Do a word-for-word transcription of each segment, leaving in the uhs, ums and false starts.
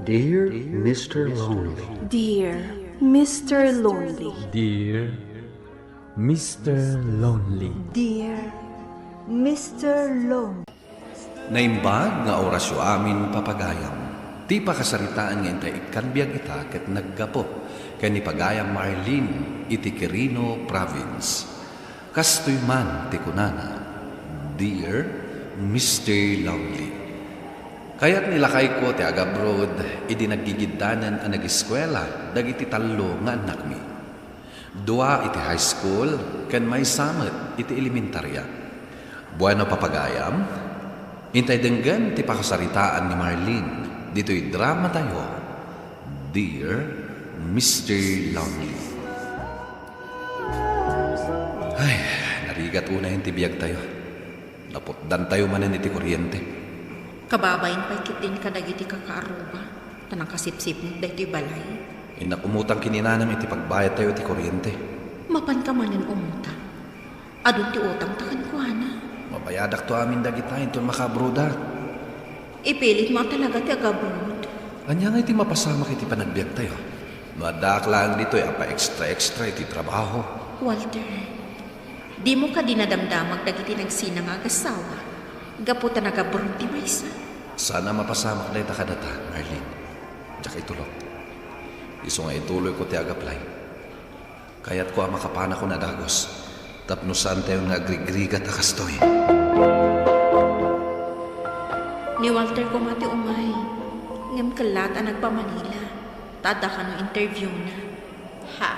Dear Mister Lonely. Dear Mister Lonely. Dear Mister Lonely. Dear Mister Lonely. Naimbag nga orasyo amin, papagayam. Ti pakasaritaan nga intay ikkan biag ita ket naggapu ken ni pagayam Marlene iti Quirino Province. Kastoy man ti kunana, "Dear Mister Lonely." Kayat ni lakayko ti agabroad idi naggigiddanen a nagiskuela dagiti tallo nga annakmi. Dua iti high school ken maysa met iti elementaria. Bueno, papagayam, intay denggen ti pakasaritaan ni Marlene ditoy dramatayo, Dear Mister Lonely. Ay, narigat unay ti biagtayo. Naputdantayo manen iti kuryente. Kababain pay ketdin kadagiti kakaarruba, ta nakasipsipnget daytoy balay. Innak umutang ken ni nanam iti pagbayadtayo iti kuryente. Mapanka manen umutang? Adun ti utangta kenkuana. Mabayadakto amin dagita inton makaabroadak. Ipilitmo a talaga ti agabroad. Ania ngay ti mapasamak iti panagbiagtayo? No addaak laeng ditoy a pa-extra-extra iti trabaho. Walter, dimo kadi nadamdamag dagiti nagsina nga agassawa gapu ta nagabroad ti maysa? Saan a mapasamak dayta kadata, Marlene. Diak itulok. Isu nga ituloyko ti ag-apply. Kayatko a makapanakon a dagus tapno saantayon nga agrigrigat a kastoy. Ni Walter koma ti umay, ngem kellat a nagpa-Manila, ta adda kano interviewna. Ha?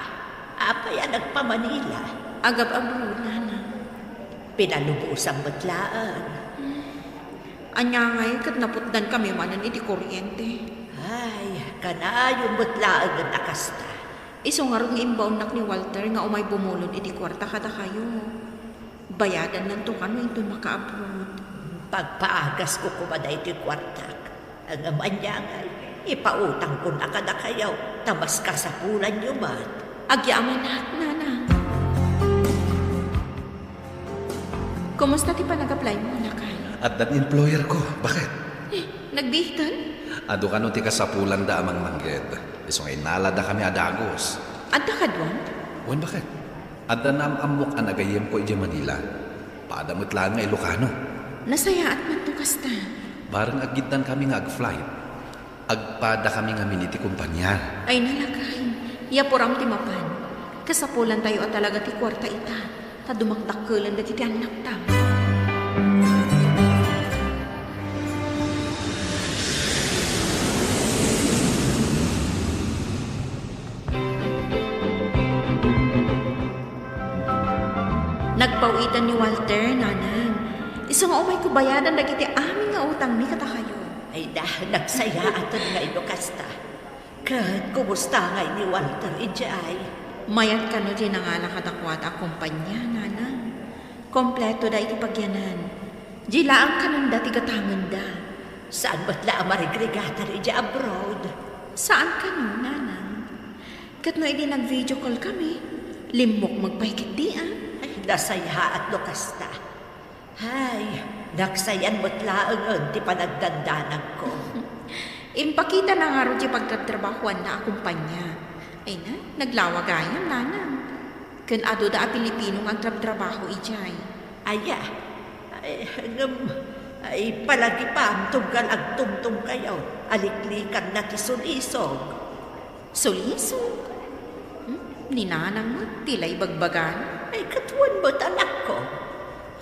Apay a nagpa-Manila? Agab-abroad, nanang. Pinalubosan met laeng. Ania ngay ket naputdankami manen iti kuryente. Ay, kanayon met laengen a kasta. Isu ngarud nga imbaonnak ni Walter nga umay bumulod iti kuarta kadakayo. Bayadannanto kano inton makaabroad. Pagpaagasko koma daytoy kuartak. Ngem ania ngay, ipautangkon a kadakayo, ta mas kasapulanyo met. Agyamanak, nanang. Kumusta ti panag-apply mo, lakay? Addan employer ko. Bakit? Eh, nagbiitan? Adu kano ti kasapulanda a mangmangged. Isu nga innaladakami a dagus. Adda kaduam? Wen, bakit? Adda naam-ammok a nagayyemko idiay Manila. Pada met laeng nga Ilocano. Nasayaat man to kasta. Bareng aggiddankami nga ag-flight. Agpadakami ngamin iti kompania. Ay, nalakay. Yapuram ti mapan. Kasapulantayo a talaga ti kuarta ita, ta dumakdakkelen dagiti annakta. Nagpaw-itan ni Walter, nanang. Isu nga umayko bayadan dagiti amin nga utangmi kadakayo. Ay da, nagsayaaten ngay no kasta. Ket kumusta ngay ni Walter idiay? Mayat kano diay nangala kadakuada a kompania, nanang. Kompleto da iti pagyanan. Diay laeng kanenda ti gatangenda. Saan met la a marigrigaten idiay abroad? Saan kano, nanang. Ket no idi nag-video call kami, limmukmeg pay ketdi a. Ay, nasayaat no kasta. Hay, nagsayan met laengen ti panagdandanagko. Impakitana ngarud ti pagtrabtrabahoanna a kompania. Ay na, naglawa gayam, nanang. Ken aduda a Pilipino nga agtrabtrabaho idiay. Aya, ay, ngem, ay, palagipam tunggal agtumtungkayo a liklikanna ti sulisog. Sulisog? Hmm? Ni nanang met ti la ibagbagana? Ay, ket wen met, anakko.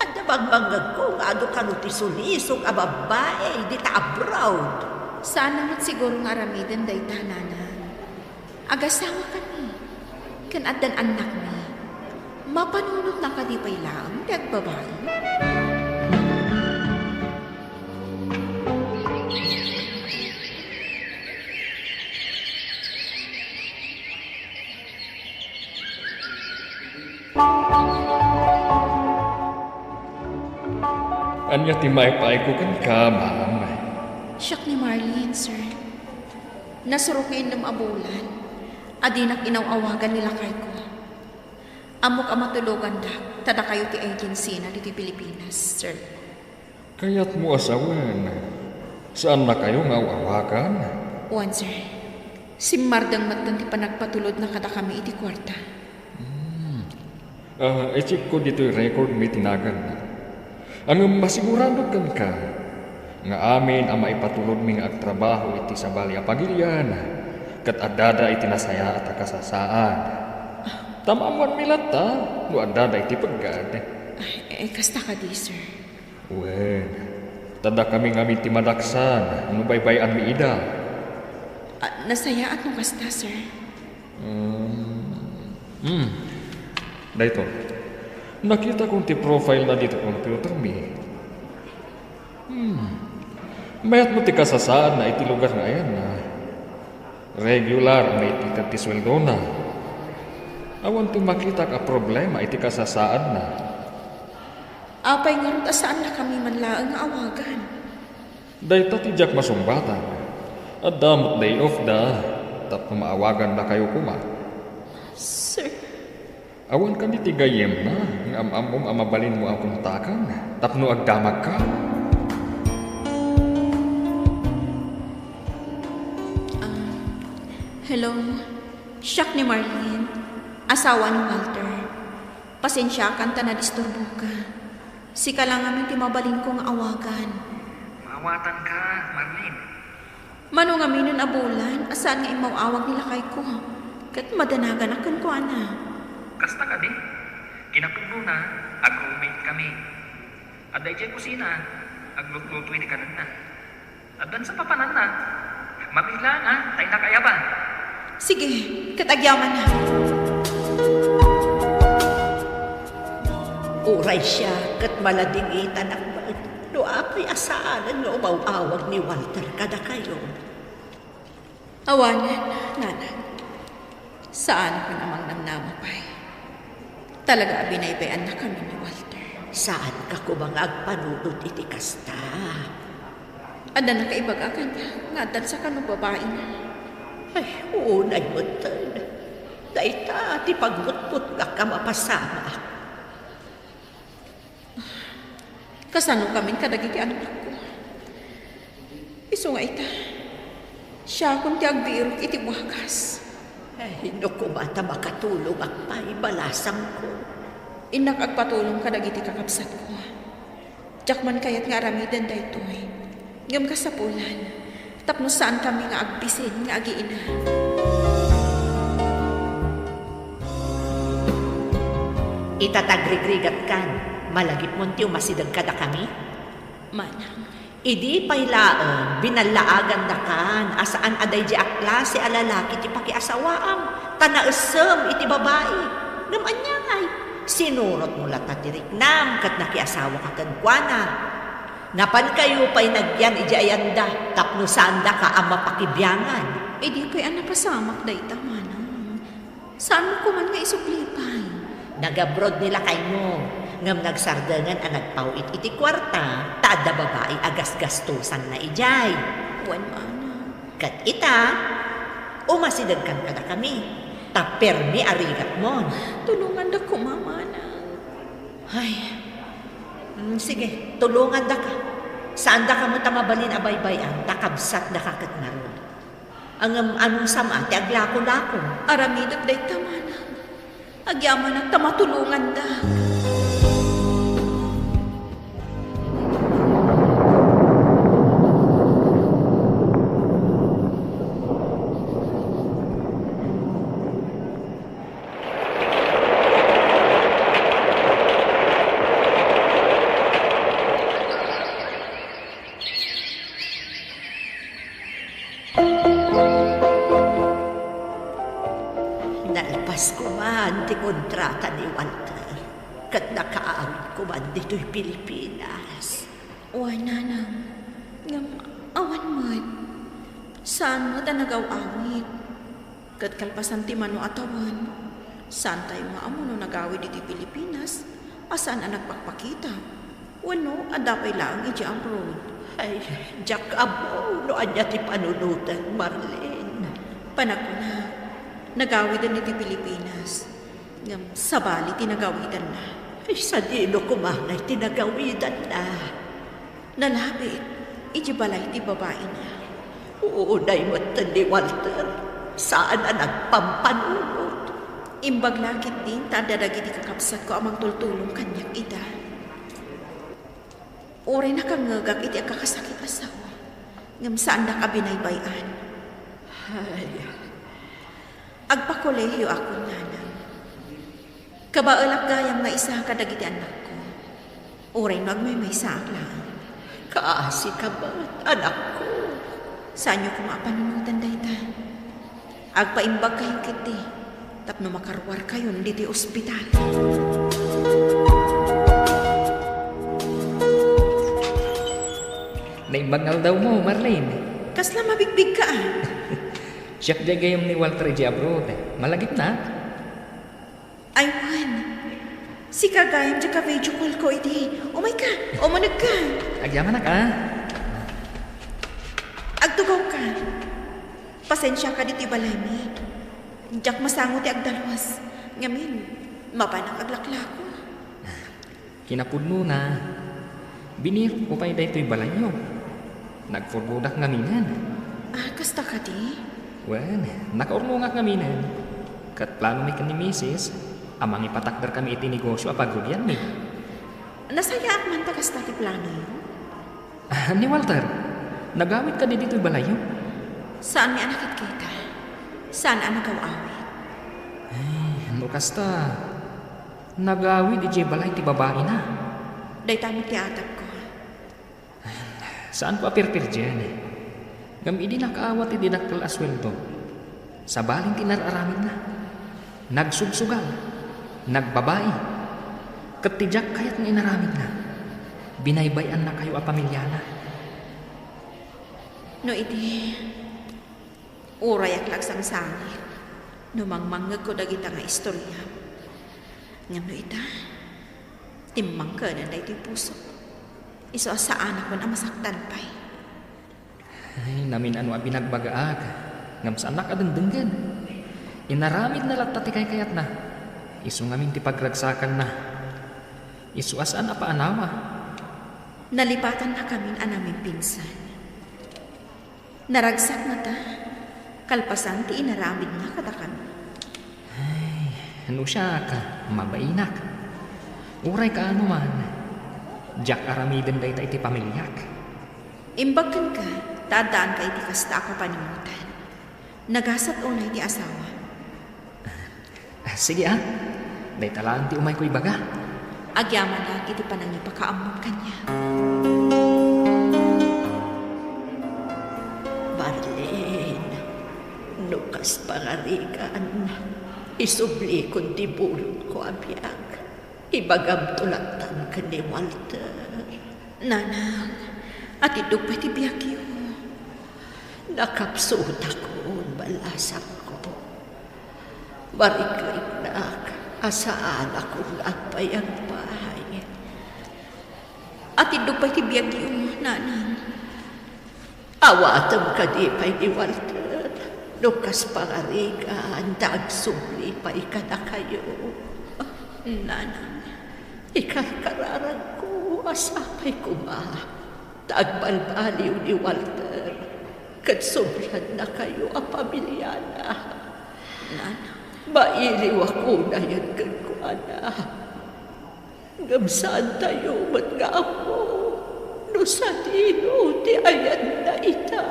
Adda bangmangngegko nga adu kano ti sulisog a babbai dita abroad. Saan met siguro nga aramiden dayta, nanang. Agasawakami, ken addan annakmi. Mapanunotna kadi pay laeng ti agbabai? Ania ti maipaayko kenka, ma'am? Siak ni Marlene, sir. Nasurok nga innem a bulan a dinak inaw-awagan ni lakayko. Ammok a matulogandak ta dakayo ti agency-na ditoy Pilipinas, sir. Kayatmo a sawen, saannakayo nga aw-awagan? Wen, sir. Simmardeng metten ti panagpatulodna kadakami iti kuarta. Hmm. Ah, i-checkko ditoy recordmi ti naganna. Ngem masiguradok kenka nga amin a maipatulodmi nga agtrabaho iti sabali a pagilian ket addada iti nasayaat a kasasaad. Ta maammoanmi latta no addada iti peggad. Ah, eh, kasta kadi, sir? Wen, ta dakami ngamin ti madaksan no baybay-anmi ida. Ah, nasayaat no kasta, sir. Um, hmm. Daytoy. Nakitakon ti profile na ditoy computermi. Hmm. Mayat met ti kasasaadna iti lugar nga ayanna. Regular a maited ti sueldona. Awan ti makitak a problema iti kasasaadna. Apay ngarud a saannakami man laeng nga awagan? Dayta ti diak masungbatan. Adda met day off da, tapno maawagandakayo koma. Sir. Awan kadi ti gayyemna nga am-ammom a mabalinmo a kontakan tapno agdamagka? Ah, hello. Siak ni Marlene, asawa ni Walter. Pasensiakan ta nadisturboka. Sika la ngamin ti mabalinko nga awagan. Maawatanka, Marlene. Mano ngaminen a bulan a saan nga immaw-awag ni lakayko, ket madanaganak kenkuana. Kasta kadi, kinapudnona, ag-roommate kami. Adda idiay kusina, aglutluto iti kanenna. Addan sa papananna. Mabigla nga, ta innak ayaba. Sige, ket agyamanak. Uray siak ket maladingitanak met no apay a saanen nga umaw-awag ni Walter kadakayo. Awanen, nanang. Saanakon a mangnamnama pay. Talaga a binaybay-annakamin ni Walter. Saanka koma nga agpanunot iti kasta? Adda nakaibaga kaniak nga addan sa kano babaina. Ay, unay metten. Dayta ti pagmutmutngak a mapasamak. Kasanokamin kadagiti annakko? Isu nga ita, siakon ti agbirok iti wagas. Ay, no koma ta makatulongak pay, balasangko. Innak agpatulong kadagiti kakabsatko. Diak man kayat nga aramiden daytoy. Ngem kasapulan, tapno saankami nga agbisin nga agiina. Ita ta agrigrigatkan, malagipmon ti umasideg kadakami? Manang. Idi pay laeng, binallaagandakan a saan a daydi a klase a lalaki ti pakiasawaam, ta naessem iti babai. Ngem ania ngay? Sinurotmo latta ti riknam ket nakiasawaka kenkuana. Napankayo pay nagyan idiay ayanda tapno saandaka a mapakibiangan. Idi pay a napasamak dayta, manang. Saanmo koman nga isubli pay? Nag-abroad ni lakaymo, ngem nagsardengen a nagpaw-it iti kuarta ta adda babai a gasgastosanna idiay. Wen, manang. Ket ita, umasidegkan kadakami, ta permi a rigatmon. Tulongandak koma, manang. Ay. Mm, sige, tulongandaka. Saandaka met a mabalin a baybay-an, ta kabsatdaka ket ngarud. Ngem anong sama ti aglakolako? Aramidek dayta, manang. Agyamanak ta matulongandak. Nalpas koman ti kontrata ni Walter, ket nakaawid koman ditoy Pilipinas. Wen, nanang, ngem awan met. Saan met a nagaw-awid. Ket kalpasan ti mano a tawen, saantayo nga ammo no nagawid iti Pilipinas a saan a nagpakpakita. Wenno, adda pay laeng idiay abroad. Ay, diak ammo no ania ti panunoten, Marlene. Panagkunak, nagawiden iti Pilipinas. Ngem sabali ti nagawidanna. Ay, sadino koma ngay ti nagawidanna? Nalabit idiay balay ti babaina. Unay metten ni Walter, saan a nagpampanunot. Imbag la ketdin ta adda dagiti kakabsatko a mangtultulong kaniak ida. Uray nakangngegak iti agkakasakit a sao, ngem saandak a binaybay-an. Ay. Agpakolehiok, nanang. Kabaelak gayam nga isa kadagiti annakko. Uray no agmaymaysaak laeng. Kaasika met, anakko. Saanyo koma a panunoten dayta. Agpaimbagkayo ketdi tapno makaruarkayon ditoy ospital. Naimbag nga aldawmo, Marlene. Kasla mabigbigka, a? Siak diay gayyem ni Walter idiay abroad. Malagipnak? Ay, wen. Sika gayam diay ka-video call-ko idi. Umayka, umunegka. Agyamanak, a? Agtugawka. Pasensiaka ditoy balaymi. Diak masango ti agdalus. Ngamin, mapanak aglaklako. Kinapudnona, binirokko pay daytoy balayyo. Nagpurbodak ngaminen. A, kasta kadi? Wen, nakaurnongak ngaminen. Ket planomi ken ni Misis a mangipatakderkami iti negosio a pagrugianmi. Nasayaat man ta kasta ti planoyo? A, ni Walter, nagawid kadi ditoy balayyo? Saanmi a nakitkita. Saan a nagaw-awid. Ay, no kasta, nagawid idiay balay ti babaina. Dayta met ti atagko. Saanko a pirpirdien. Ngem idi nakaawat iti dakkel a sueldo, sabali ti inar-aramidna. Nagsugsugal, nagbabai, ket ti diak kayat nga inaramidna, binaybay-annakayo a pamiliana. No idi, urayak la agsangsangit no mangmangngegko dagita nga istoriam. Ngem no ita, timmangkenen daytoy pusok. Isu a saanakon a masaktan pay. Ay, namin-ano a binagbagaak, ngem saannak a dengdenggen. Inaramidna latta ti kaykayatna. Isu ngamin ti pagragsakanna. Isu a saan a paanawa. Nalipatannakamin a naminpinsan. Naragsakna ta, kalpasan ti inaramidna kadakami. Ay, no siak, mabainak. Uray kaano man, diak aramiden dayta iti pamiliak. Imbag kenka, ta addaanka iti kasta a kapanunotan. Nagasat unay ti asawam. Ah, sige, a. Dayta laeng ti umayko ibaga. Agyamanak iti panangipakaammom kaniak. Marlene, no kas pangarigan, isublikon ti bulodko a biag. Ibagamto lattan ken ni Walter. Nanang, atiddog pay ti biagyo. Nakapsutakon, ballasangko. Mariknaknak a saanakon nga agpayagpay. Atiddog pay ti biagyo, nanang. Awatem kadi pay ni Walter no kas pangarigan ta agsubli pay kadakayo? Nanang, ikarkararagko a sapay koma ta agbalbaliw ni Walter ket subliannakayo a pamiliana. Nanang. Mailiwak unayen kenkuana. Ngem saantayo met nga ammo no sadino ti ayanna ita.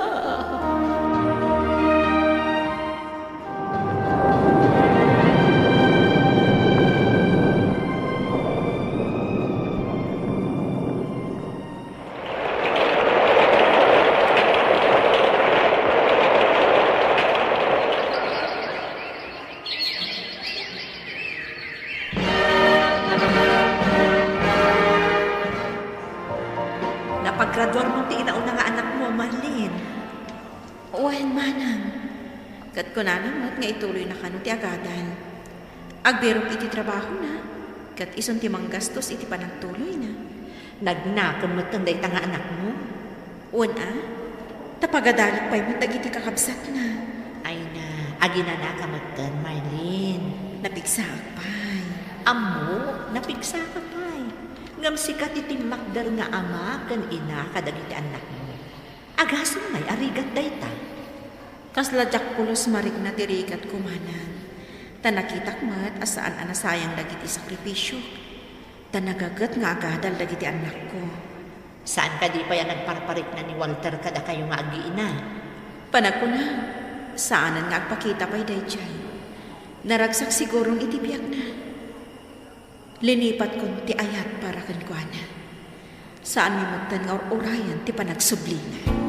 Napagraduarmo ti inauna nga anakmo, Marlene? Wen, manang. Ket kunana met nga ituloyna kano ti agadal. Agbirok iti trabahona, ket isun ti manggastos iti panagtuloyna. Nagnakem metten dayta nga anakmo. Wen a, ta pagadalek pay met dagiti kakabsatna. Ay na, aginanaka metten, Marlene. Napigsaak pay. Ammo, napigsaak pay. Ngem sika ti timmakder nga ama ken ina kadagiti annakmo. Kasano ngay a rigat dayta? Kasla diak pulos marikna ti rigatko, manang. Ta nakitak met a saan a nasayang dagiti sakrifisiok. Ta nagaget nga agadal dagiti annakko. Saan kadi pay a nagparparikna ni Walter kadakayo nga agina? Panagkuna, saanen nga agpakita pay daydiay. Naragsak siguron iti biagna. Linipatkon ti ayat para kenkuana. Saanmi metten nga ur-urayen ti panagsublina.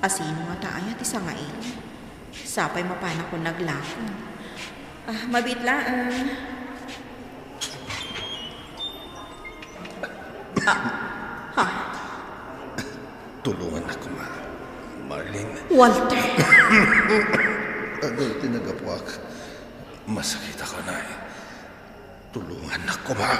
Asino ngata aya ti sangaili? Sapay mapanakon naglako. Ah, mabiit laeng. Ah, ha? Tulongannak koma, Marlene. Walter! Adda ti naggapuak. Masakit ako, nay. Tulongannak koma.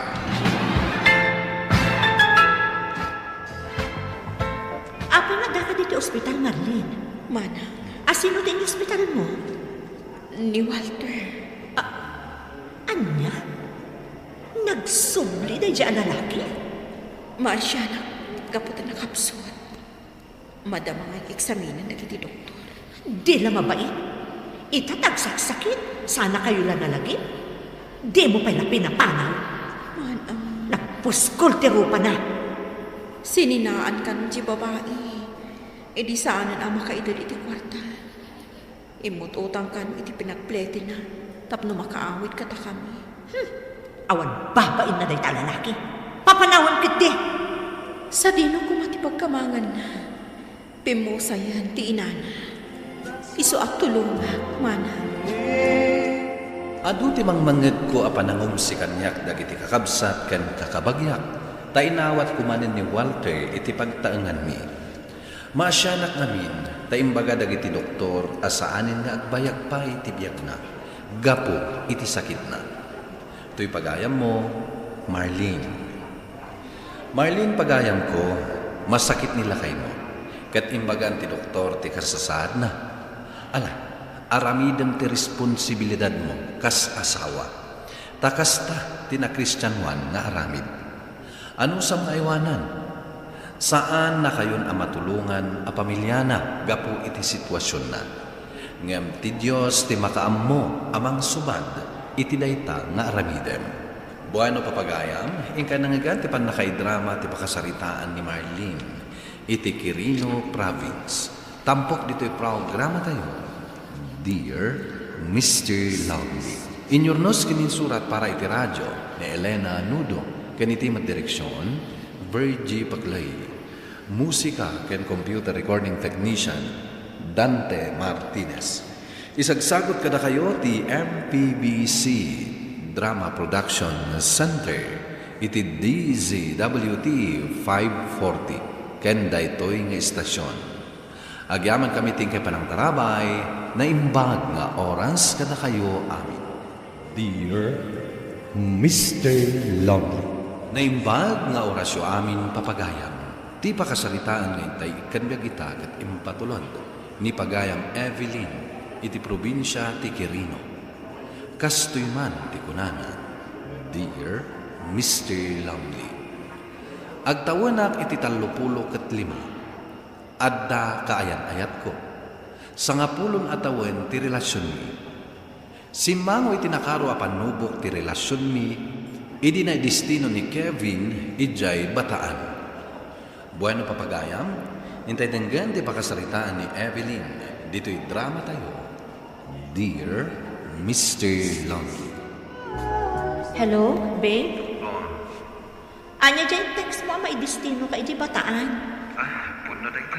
Apay nga addaka ditoy ospital, Marlene? Manang. Asino ti inospitalmo? Ni Walter. Ah, ania? Nagsubli daydiay a lalaki? Maasianak, gapu ta nakapsut. Madama nga eksaminen dagiti doktor. Di la mabain. Ita ta agsaksakit, saannakayo la nalagip. Dimo pay la pinapanaw. Manang. Nagpuskol ti rupana. Sininaan kano ti babai. Idi saanen a makaited iti kuarta. Immut-utang kano iti pinagpletina tapno makaawid kadakami. Hmm. Awan babainna dayta a lalaki. Papanawen ketdi. Sadino koma ti pagkamanganna. Pimmusayen ti inana. Isu a tulongak, manang. Adu ti mangmangngegko a panangumsi kaniak dagiti kakabsat ken kakabagiak, ta inawatko manen ni Walter iti pagtaenganmi. Maasianak ngamin ta imbaga dagiti doktor a saanen nga agbayag pay ti biagna gapu iti sakitna. Toy pagayammo, Marlene. Marlene, pagayamko, masakit ni lakaymo, ket imbagan ti doktor ti kasasaadna. Ala, aramidem ti responsibilidadmo kas asawa. Ta kasta ti nakristianoan nga aramid. Anusam nga aywanan? Saannakayon a matulongan a pamiliana gapu iti situasionna. Ngem ti Dios ti makaammo a mangsubad iti dayta nga aramidem. Bueno, papagayam, inkay nangngegan ti pannakaidrama ti pakasaritaan ni Marlene iti Quirino Province. Tampok ditoy programatayo, Dear Mister Lovely. Inyurnos ken insurat para iti radio ni Elena Nudo ken iti met direksion, Virgie Paclay. Musika ken computer recording technician, Dante Martinez. Isagsagut kadakayo ti M P B C Drama Production Center iti D Z W T five forty ken daytoy nga istasion. Agyamankami ti inkay panangtarabay, naimbag nga oras kadakayo amin. Dear Mister Lovely. Naimbag nga orasyo amin, papagayam. Ti pakasaritaan nga intay ikkan biag ita ket impatulod ni pagayam Evelyn iti probinsia ti Quirino. Kastoy man ti kunana, Dear Mister Lovely. Agtawenak iti tallopulo ket lima. Adda kaayan-ayatko. Sangapulon a tawen ti relasionmi. Simmango iti nakaro a pannubok ti relasionmi idi naidestino ni Kevin idiay Bataan. Bueno, papagayam, intay denggen ti pakasaritaan ni Evelyn ditoy dramatayo, Dear Mister Lonely. Hello, babe? Oh. Ania diay text mo a maidestino ka idiay Bataan? Ah, pudno dayta.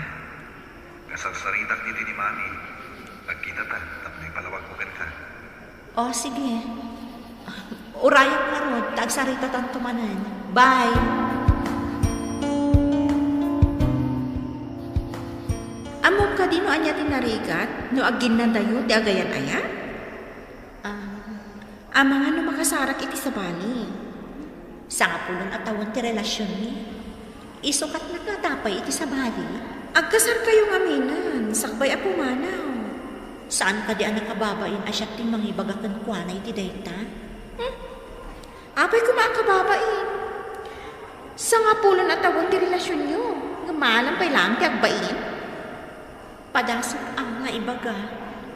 Kasarsaritak ditoy ni Mami. Agkitata tapno ipalawagko kenka. O, sige. Urayak ngarud, ta agsaritatanto manen. Bye! Ammom kadi no ania ti narigat no agginnadayo ti agayan-ayat? Ah, amangan no makasarak iti sabali. Sangapulon a tawen ti relasionmi. Isu ket nakadapay iti sabali. Agkasarkayo ngaminen, sakbay a pumanaw. Saan kadi a nakababain a siak ti mangibaga kenkuana iti dayta? Hmm? Apay koma a kababain? Sangapulo a tawen ti relasionyo, ngem maalam pay laeng ti agbain? Padasek a nga ibaga,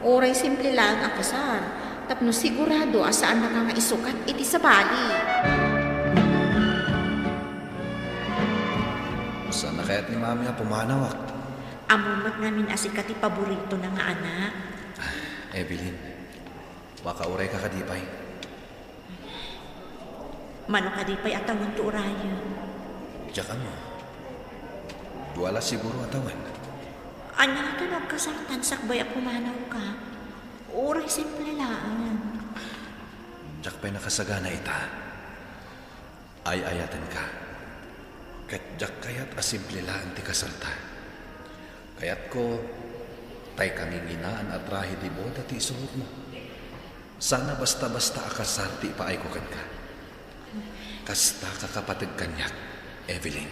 uray simple laeng a kasar, tapno sigurado a saannaka nga isukat iti sabali. Saan a kayat ni Mami a pumanawak? Ammom met ngamin a sika ti paboritona nga anak. Evelyn, makaurayka kadi pay? Mano kadi pay a tawen ti urayen? Diak ammo. Dua la siguro a tawen. Ania ngato no agkasartan sakbay a pumanawka? Uray simple laeng. Diak pay nakasagana ita. Ay-ayatenka. Ket diak kayat a simple laeng ti kasarta. Kayatko, tay kanginginaan a trahe de boda ti isuotmo. Saan a basta-basta a kasar ti ipaayko kenka. Kasta ka kapateg kaniak, Evelyn.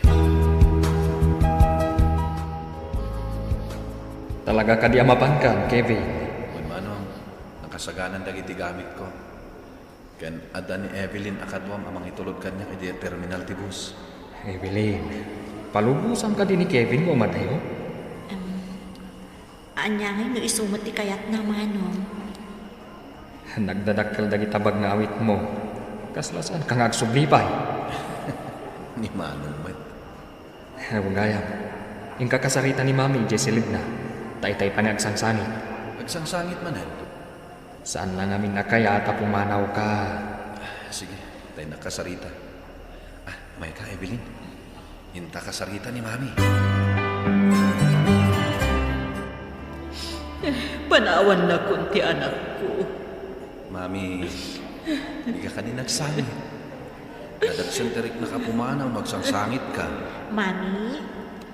Talaga kadi a mapanka, Kevin? Wen, Manong, nakasaganan dagiti gamitko. Ken adda ni Evelyn a kaduam a mangitulod kaniak idiay terminal ti bus. Evelyn, palubosam kadi ni Kevin nga umadayo? Em, ania ngay no isu met ti kayatna, Manong? Nagdadakkel dagiti abag nga awitmo. Kasla saanka nga agsubli pay. Ni Manong met. Gayam, inka kasarita ni Mami idiay silibna, ta itay pay nga agsangsangit. Agsangsangit manen? Saanna ngamin a kayat a pumanawka. Sige, tay nakasarita. Ah, mayka, Evelyn. Inta kasarita ni Mami. Panawannakon ti anakko. Mami, dika kadi nagsangit. Nadagsen ti riknak a pumanaw no agsangsangitka. Mami,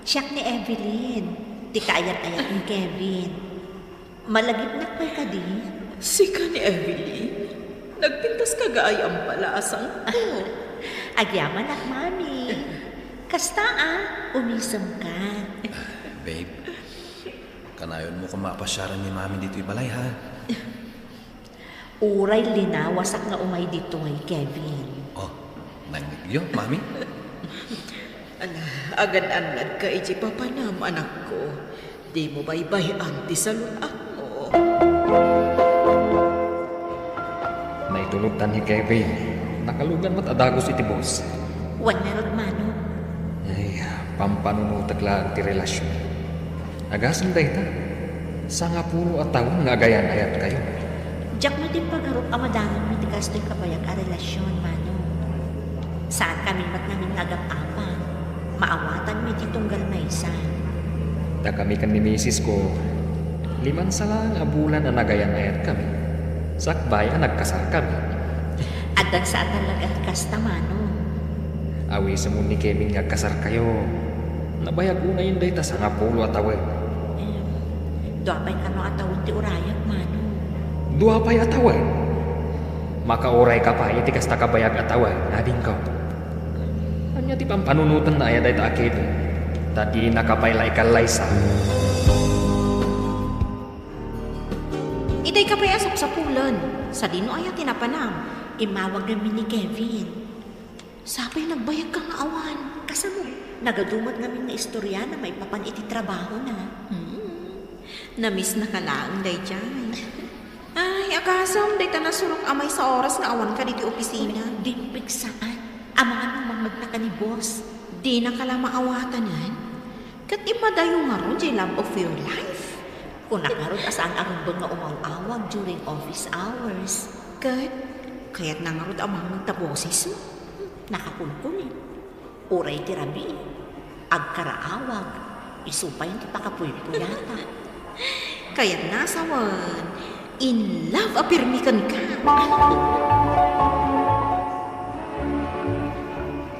siak ni Evelyn, ti kaayat-ayat ni Kevin. Malagipnak pay kadi? Sika ni Evelyn? Nagpintas ka gaayam pala a sangko. Agyamanak, Mami. Kasta a, umisemka. Babe, kanayonmo koma a pasiaren ni Mami ditoy balay, ha? Uray linawasak nga umay ditoy, Kevin. Oh, nangngegyo, Mami? Ala, agan-annadka iti papanam, anakko. Dimo baybay-an ti salun-atmo. Naitulodtan ni Kevin. Nakalugan met a dagus iti bus. Wen ngarud, Manong. Ay, pampanunotek laeng ti relasion. Agasem dayta. Sangapulo a tawen nga agayan-ayatkayo. Diak met impagarop a madanonmi ti kastoy kabayag a relasion, Manong. Saankami met ngamin nga agap-apang. Maawatanmi ti tunggal maysa. Dakami ken ni misisko, limansa laeng a bulan a nagayan-ayatkami, sakbay a nagkasarkami. Addan sa a talaga ti kasta, Manong. Awisemon ni Kevin nga agkasarkayo. Nabayag unayen dayta sangapulo a tawen. Em, dua pay kano a tawen ti urayak, Manong. Dua pay a tawen? Makaurayka pay iti kasta kabayag a tawen, adingko. Ania ti pampanunotenna aya dayta a Kevin? Ta dinaka pay la ikallaysa. Itay ka pay a sapsapulen. Sadino aya ti napanam? Immawag ngamin ni Kevin. Sapay nagbayagka nga awan. Kasano? Nagadu met ngamin nga istorya na maipapan iti trabahona. Hmm. Namisnaka laeng daydiay. Ay, agasem, dayta nasurok a maysa oras nga awanka ditoy opisina. Dimpigsaat. Amangan no mangngegtaka ni boss. Dinaka la maawatanen? Ket immadayo ngarud diay love of your life. Kunak ngarud a saan a rumbeng nga umaw-awag during office hours. Ket kayatna ngarud a mangngeg ta bosesmo. Nakakulkuli. Uray ti rabii, agkaraawag, isu pay ti pakapuypuyata. Kayatna a sawen, in love a pirmi kenka.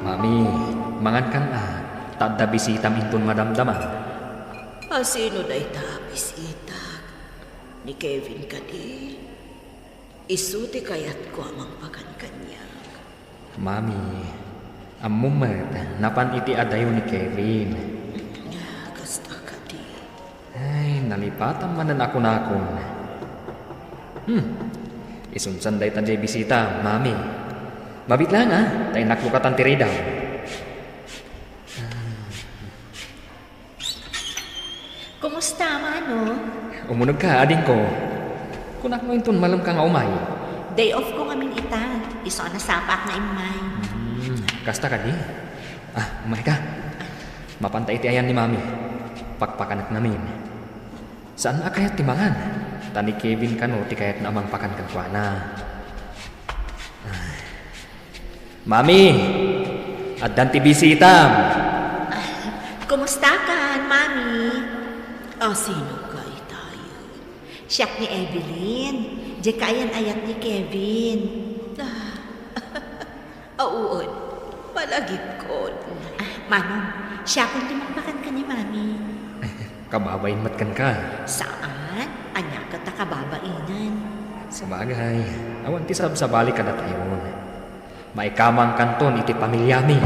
Mami, mangankan a, ta adda bisitam inton madamdama. A sino dayta a bisitak? Ni Kevin kadi? Isu ti kayatko a mangpakan kaniak. Mami, ammom met, napan iti adayo ni Kevin. Ah, kasta kadi. Ay, nalipatan manen a kunakon. Hmm, isunsan dayta diay bisita, Mami. Mabiit laeng, a, ta innak lukatan ti ridaw. Kumusta, Mano? Umunegka, adingko. Kunak no inton malemka nga umay. Day off ko ngamin ita. Isu a nasapaak nga immay. Hmm, kasta kadi? A, umayka. Mapanta iti ayan ni Mami. Pakpakanek ngamin. Saan a kayat ti mangan? Ta ni Kevin kano ti kayatna a mangpakan kenkuana. Mami! Addan ti bisitam! Kumustakan, Mami? A, sino ka itayo? Siak ni Evelyn. Diay kaayan-ayat ni Kevin. A, wen, malagipkon. A, Manong, siakon ti mangpakan ken ni Mami. Kababain met kenka. Saan? Ania ket ta kababainen? Sabagay, awan ti sabsabali kadatayon. Maikamangkanton iti pamiliami.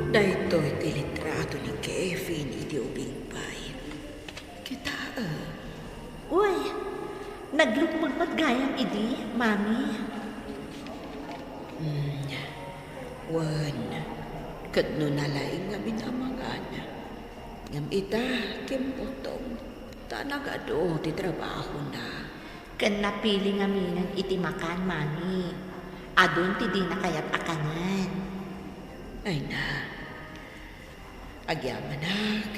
Daytoy ti litrato ni Kevin idi ubing pay. Kitaem. Uy, naglukmeg met gayam idi, Mami. Hmm, wen, ket no nalaing ngamin a mangan. Ngem ita, kimmutong, ta nagadu ti trabahona. Ken napili ngaminen iti makan, Mami. Adun ti dina kayat a kanen. Ay na, agyamanak,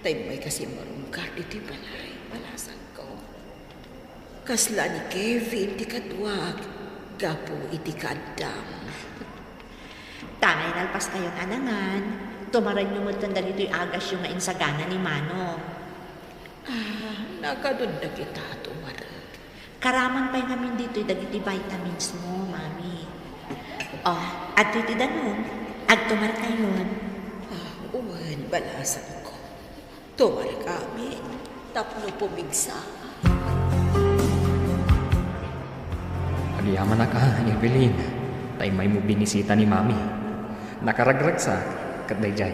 ta immay kasi marungkar iti balay, balasangko. Kasla ni Kevin ti kaduak gapu iti kaaddam. Tangay nalpaskayon a nangan, tumarenyo met ken dagitoy agasyo nga insagana ni Manong. A, nakadun dagita a tumarek. Karaman pay ngamin ditoy dagiti vitamins mo, Mami. O, adtoy ti danum. Agtumarkayon. A, wen, balasangko. Tumarek amin tapno pumigsa. Agyamanak a, Evelyn, ta immaymo binisita ni Mami. Nakaragragsak, ket daydiay,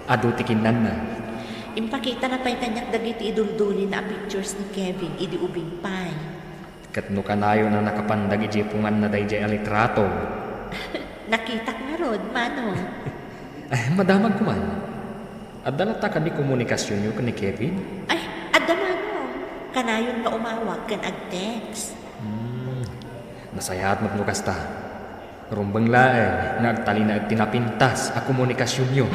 adu ti kinnanna. Impakitana pay kaniak dagiti iduldulina a pictures ni Kevin idi ubing pay. Ket no kanayon a nakapan dagidiay punganna daydiay a litrato. Nakitak ngarud, Manong. Ay, madamag koman. Adda latta kadi komunikasionyo ken ni Kevin? Ay, adda, Manong. Kanayon nga umawag ken ag-text. Hmm. Nasayaat met no kasta. Rumbeng laeng nga agtalinaed ti napintas a komunikasionyo.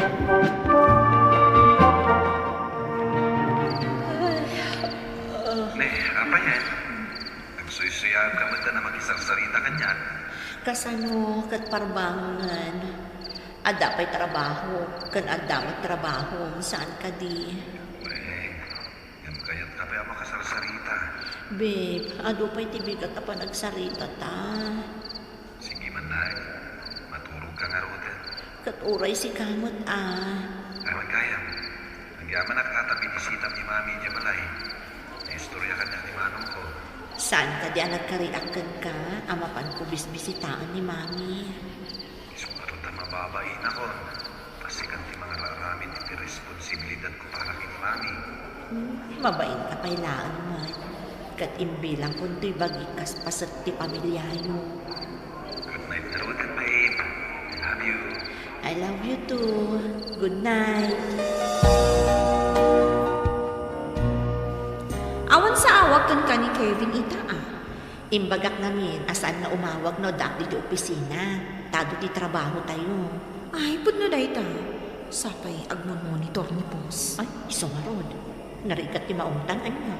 Ne, apay, eh? Nagsuysuyaat ka met a makisarsarita kaniak. Kasano ket parbangen? Adda pay trabaho, ken adda met trabahom, saan kadi? Wen, ngem kayatka pay a makasarsarita. Babe, adu pay ti bigat a panagsaritata. Sige man laeng, maturogka ngaruden. Ket uray sika met a. Awan gayam. Agyamanak a ta binisitam ni Mami idiay balay. Naistorya kaniak ni manongko. Saan kadi a nagkariak kenka a mapanko bisbisitaen ni Mami? Isu ngarud a mababainakon. Passikan ti mangar-aramid iti responsibilidadko para ken ni Mami. Hmm, mabainka pay laeng met. Ket imbilangkon toy bagik kas paset ti pamiliayo. Good night ngarud, babe. I love you. I love you too. Good night. Awan sa awag kenka ni Kevin ita, a. Imbagak ngamin a saan nga umawag no addaak ditoy opisina. Ta adu ti trabahotayo. Ay, pudno dayta. Sapay agmon-monitor ni boss. Ay, isu ngarud. Narigat ti maungtan, ania?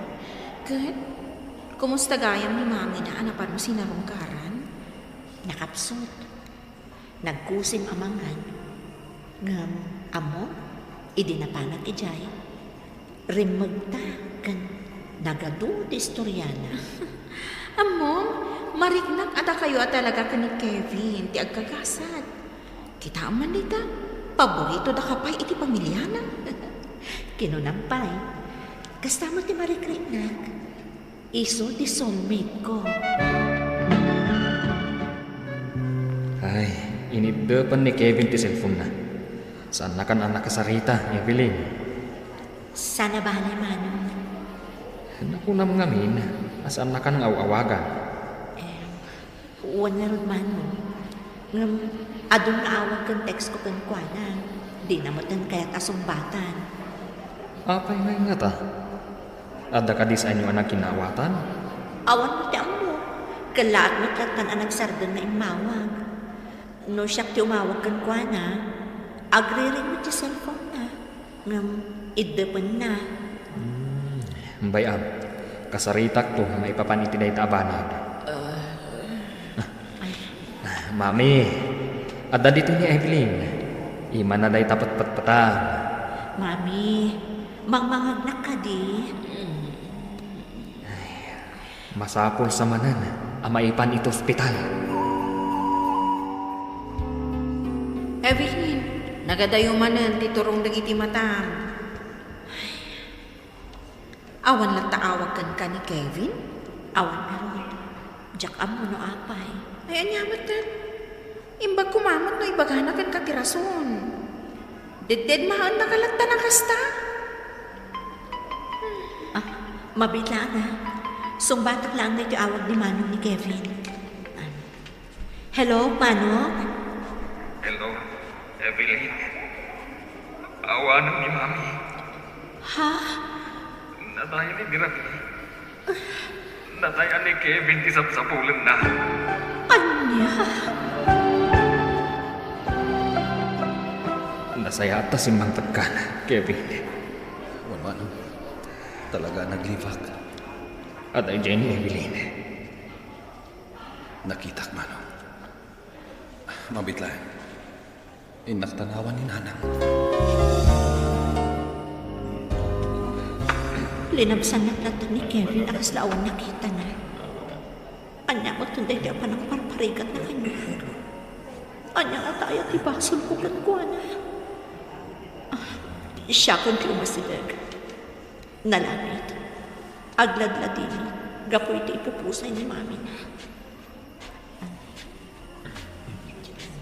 Ket, kumusta gayam ni Mamina a napanmo sinarungkaran? Nakapsut. Nagkusim a mangan. Ngem, ammom, idi napanak idiay, rimmegta ken nagadu ti istoriana. Ammom, mariknak a dakayo a talaga ken ni Kevin ti agkagasat. Kitaem man dayta, paborito daka pay iti pamiliana. Kinunam pay, kasta met ti marikriknak. Isu ti soulmate ko. Ay, iniddepen ni Kevin ti cellphone-na. Saannakan a nakasarita, Evelyn. Saan a bale, Manong. Nakunam ngamin a saannakan nga aw-awagan. Em, Wen ngarud, Manong. Ngem, adun nga awag ken text ko kenkuana. Dina metten kayat a sungbatan. Apay ngay ngata? Adda kadi saenyo a nakinnaawatan? Awan met ti ammo. Kellaat met lattan a nagsardeng nga immawag. No siak ti umawag kenkuana, agriring met ti cellphone-na. Ngem iddepenna. Hmm, bay-am. Kasaritakto maipapan iti dayta a banag. Ah. Ay. Ah, Mami, adda ditoy ni Evelyn. Imana dayta petpetpetam. Mami, mangmangagnak kadi? Ay, masapul sa manen a maipan iti ospital. Evelyn, nagadayo manen ti turong dagiti matam. Awan latta awag kenka ni Kevin? Awan ngarud. Diak ammo no apay. Ay, ania metten? Imbag koma met no ibagana kenka ti rason. Deddedmaennaka latta a kasta? Ah, mabiit laeng, ah. Sungbatak laeng daytoy awag ni Manong ni Kevin. Ah. Hello, Manong? Hello, Evelyn. Awanem ni Mami. Ha? Natayen ni Mami. Natayen ni Kevin ti sapsapulenna. Ania? Nasayaat ta simmangpetkan, Kevin. Wen, Manong. Talaga a naglibak. Adda idiay ni Evelyn. Nakitak, Manong. Mabiit laeng. Innak ta naawan ni Nanang. Linabsannak latta ni Kevin a kasla awan nakitana. Ania metten daytoy a panangparparigatna kaniak? Ania ngata aya ti basolko kenkuana? Ah, siakon ti umasideg. Nalangit. Agladladingit gapu iti ipupusay ni Mamina.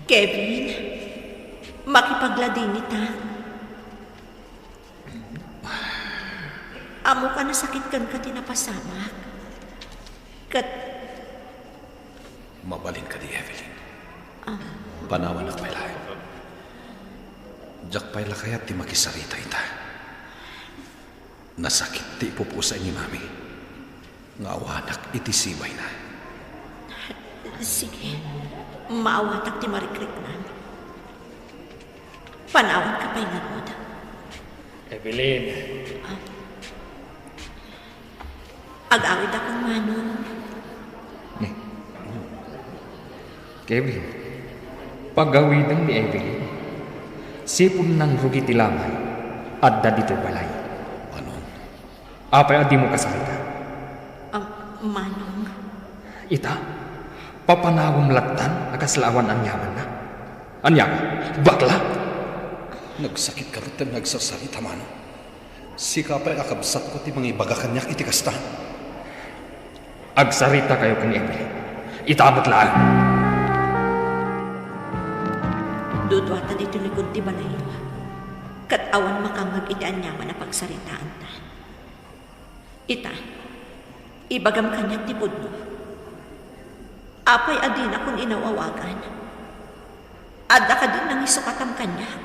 Kevin, makipagladingit ta. Ammok a nasakit kenka ti napasamak. Ket mabalin kadi, Evelyn? Ah. Panawanak pay laeng. Diak pay la kayat ti makisarita ita. Nasakit ti ipupusay ni Mami nga awanak iti sibayna. Sige, maawatak ti marikriknam. Panawanka pay ngarud. Evelyn. Ah. Agawidakon, Manong. Ne. Kevin, pagawidem ni Evelyn. Sipud nangrugi ti lamay, adda ditoy balay. Manong. Apay a dimo kasarita? Ah, Manong. Ita, papanawem lattan a kasla awan aniamanna. Ania ka? Bakla? Nagsakit ka met ken nga agsarsarita, Manong. Sika pay a kabsatko ti mangibaga kaniak iti kasta. Agsaritakayo ken Evelyn. Ita met laeng. Duduata ditoy likod ti balayyo. Ket awan makangngeg iti aniaman a pagsaritaanta. Ita, ibagam kaniak ti pudno. Apay a dinakon inaw-awagan? Adda kadin nangisukatam kaniak?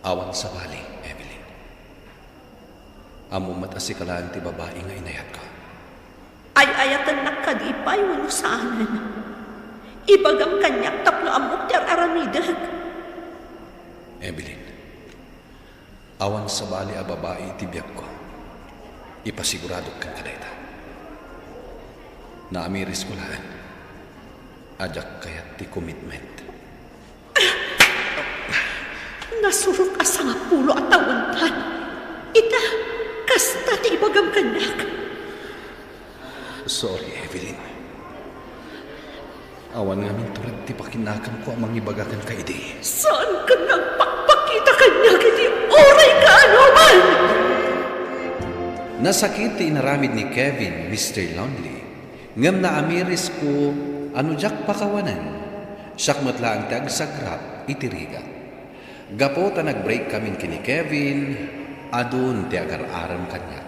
Awan sabali, Evelyn. Ammom met a sika laeng ti babai nga inayatko. Ay-ayatennak kadi pay wenno saanen? Ibagam kaniak tapno ammok ti ar-aramidek. Evelyn, awan sabali a babai iti biagko. Ipasiguradok kenka dayta. Naamirisko laeng a diak kayat ti commitment. Nasurok a sangapulo a tawentan. Ita, kasta ti ibagam kaniak. Sorry, Evelyn. Awan ngamin tured ti pakinakamko a mangibaga kenka idi. Saanka nga agpakpakita kaniak iti uray kaanoman! Nasakit ti inaramid ni Kevin, Mister Lonely. Ngem naamirisko a no diak pakawanen, siak met laeng ti agsagrap iti rigat. Gapu ta nag-break kamin ken ni Kevin, adun ti agar-arem kaniak.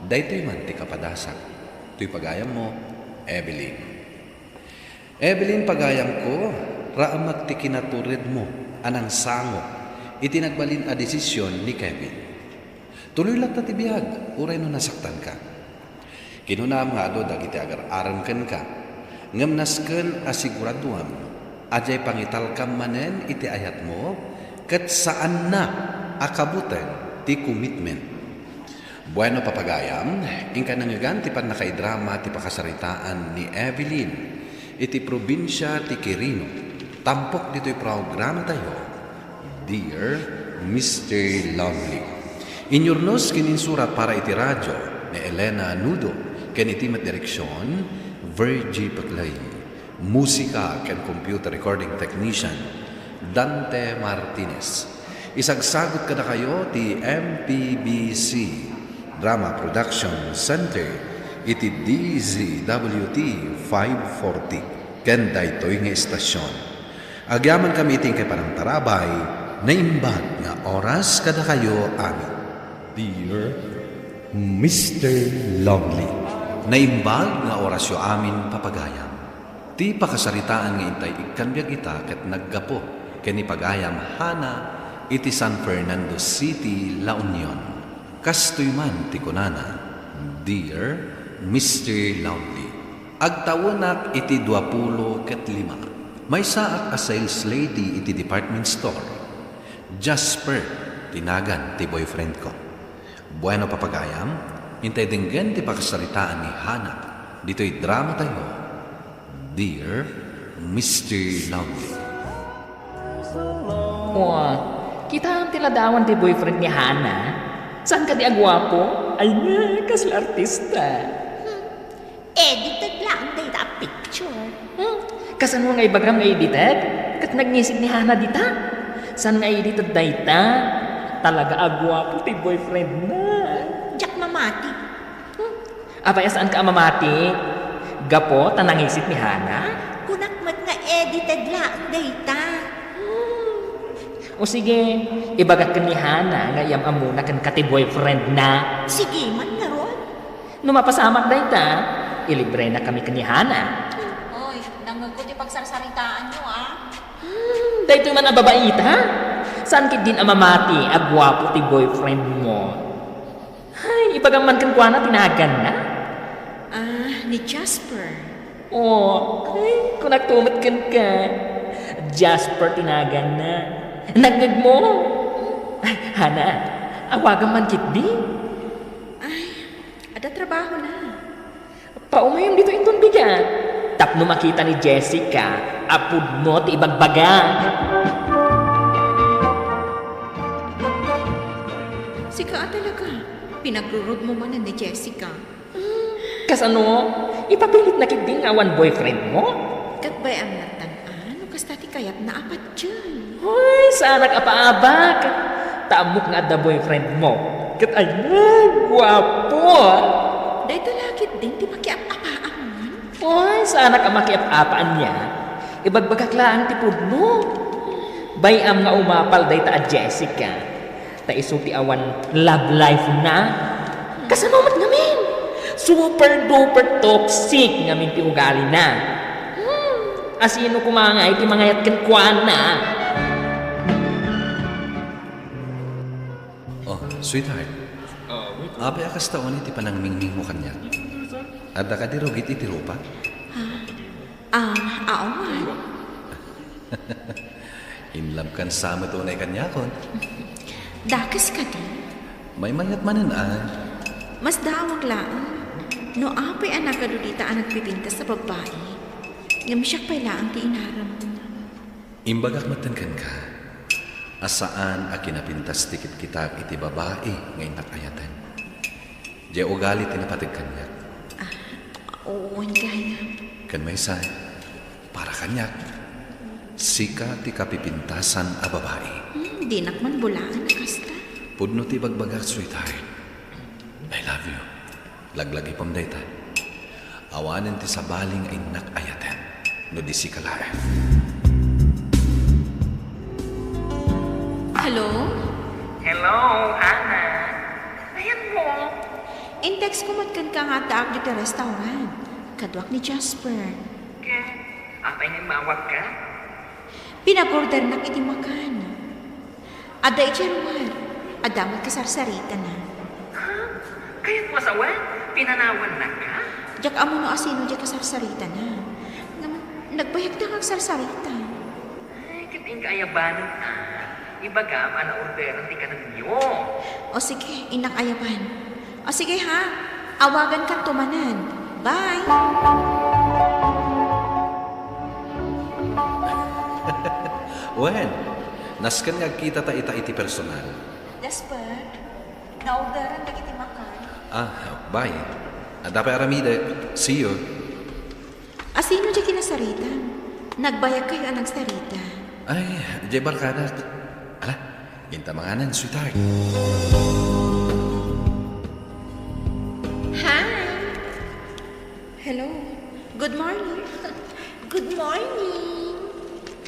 Daytoy man ti kapadasak. Toy pagayammo, Evelyn. Evelyn, pagayamko, raamek ti kinaturedmo a nangsango iti nagbalin a desisyon ni Kevin. Tuloy latta ti biag, uray no nasaktanka. Kinunam nga adu dagiti agar-arem kenka, ngem nasken a siguraduam a diay pangitalkam manen iti ayatmo ket saanna a kabuteng ti commitment. Bueno, papagayam, inka nangngegan ti pannakaidrama ti pakasaritaan ni Evelyn iti probinsia ti Quirino, tampok ditoy programatayo, Dear Mister Lonely. Inyurnos ken insurat para iti radio ni Elena Nudo ken iti met direksion, Virgie Paclay. Musika ken computer recording technician, Dante Martinez. Isagsagut kadakayo ti M P B C Drama Production Center iti D Z W T five forty ken daytoy nga istasyon. Agyamankami iti inkay panangtarabay, naimbag nga oras kadakayo amin. Dear Mister Lonely. Naimbag nga orasyo amin, papagayam. Ti pakasaritaan nga intay ikkan biag ita ket naggapu ken ni pagayam Hana iti San Fernando City, La Union. Kastoy man ti kunana, Dear Mister Lonely, agtawenak iti duapulo ket lima. Maysaak a sales lady iti department store. Jasper ti nagan ti boyfriend ko. Bueno, papagayam, intay denggen ti pakasaritaan ni Hana ditoy dramatayo, Dear Mister Lonely. Wa, kitaem ti ladawan ti boyfriend ni Hana. Saan kadi a guapo? Ay, nga, kasla artista. Edited laeng dayta a picture. Hmm? Kasano nga ibagam nga edited? Ket nagngisig ni Hana dita. Saan nga edited dayta? Talaga a guapo ti boyfriend na. Diak mamati. Hmm? Apay a saanka a mamati? Gapu ta nangisig ni Hana? Kunak met nga edited laeng dayta. Hmm. O sige, ibagak ken ni Hana nga iam-ammona kenka ti boyfriend na. Sige man ngarud. No mapasamak dayta, ilibrenakami ken ni Hana. Oy, nangngegko ti pagsarsaritaanyo, a. Hmm, daytoy man a babaita? Saan ketdin a mamati a guapo ti boyfriend mo? Ay, ibagam man kenkuana ti naganna. Ah, ni Jasper. Oh, ay, kunakto met kenka. Jasper ti naganna. Nangngegmo? Ay, Hana, awagam man ketdi. Ay, adda trabahona. Paumayam ditoy inton bigat. Tapno makita ni Jessica a pudno ti ibagbaga. Sika a talaga. Pinagrurudmo manen ni Jessica. Hmm, kasano? Ipapilitna ketdi nga awan boyfriendmo? Ket bay-am lattan a no kasta ti kayatna a patien. Hoy, saanak a paabak! Ta ammok nga adda boyfriendmo. Ket ania, guapo! Dayta la ketdin ti makiap-apaamon. Hoy, saanak a makiap-apa ania. Ibagbagak laeng ti pudno. Bay-am nga umapal dayta a Jessica. Ta isu ti awan love life na. Kasano met ngamin? Super duper toxic ngamin ti ugalina. Hmm, asino koma ngay ti mangayat kenkuana? Oh, sweetheart. Ah, wait. Apay a kasta unay ti panangmingmingmo kaniak? Adda kadi rugit iti rupa? Ha? Ah, awan. In love kan sa met unay kaniakon. Dakes kadi? Maymayat manen a. Masdaawak laeng. No apay a nakadu dita a nagpipintas a babbai, ngem siak pay laeng ti inarammo. Imbagak metten kenka a saan a kinapintas ti kitkitak iti babai nga innak ayaten. Diay ugali ti napateg kaniak. Ah, wen gayam. Ken maysa, para kaniak, sika ti kapipintasan a babai. Hmm, dinak man bulaen a kasta. Pudno ti ibagbagak, sweetheart. I love you. Laglagipem dayta. Awanen ti sabali nga innak ayaten no di sika laeng. Hello? Hello, Hana. Ayanmo? In-text ko met kenka nga addaak ditoy restaurant. Kaduak ni Jasper. Ket, apay nga immawagka? Pinag-ordernak iti makan. Adda idiay ruar. Adda met kasarsaritana. Ha? Kayatmo a sawen? Pinanawannaka? Diak ammo no asino diay kasarsaritana. Ngem, nagbayagta nga agsarsarita. Ay, ket inka ayabanen, a. Ibagam a naorderan ti kanenyo. O sige, innak ayaban. O sige, ha? Awagankanto manen. Bye! Wen, nasken nga agkitata ita iti personal. Jasper, naorderan dagiti makan. Ah, bye. Adda pay aramidek. See you. Asino diay kinasaritam? Nagbayagkayo a nagsarita. Ay, diay barkadak. Ala, inta manganen, sweetheart. Hi! Hello. Good morning. Good morning.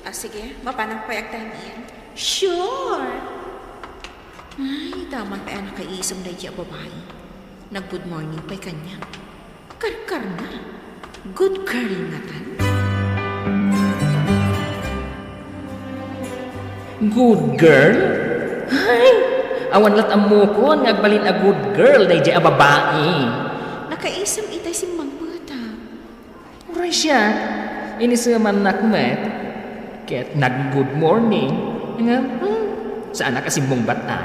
Ah, sige. Mapanak pay agtanem. Sure. Ay, daman pay a nakaisem daydiay a babai. Nag-good morning pay kaniak. Karkarna. Good girl ngatan. Good girl? Ay, awan lat ammokon nga agbalin a good girl daydiay a babai. Nakaisem itay simmangpetak. Uray siak, inisemannak met. Ket nag-good morning. Ngem, hmm, saanak a simmungbat a.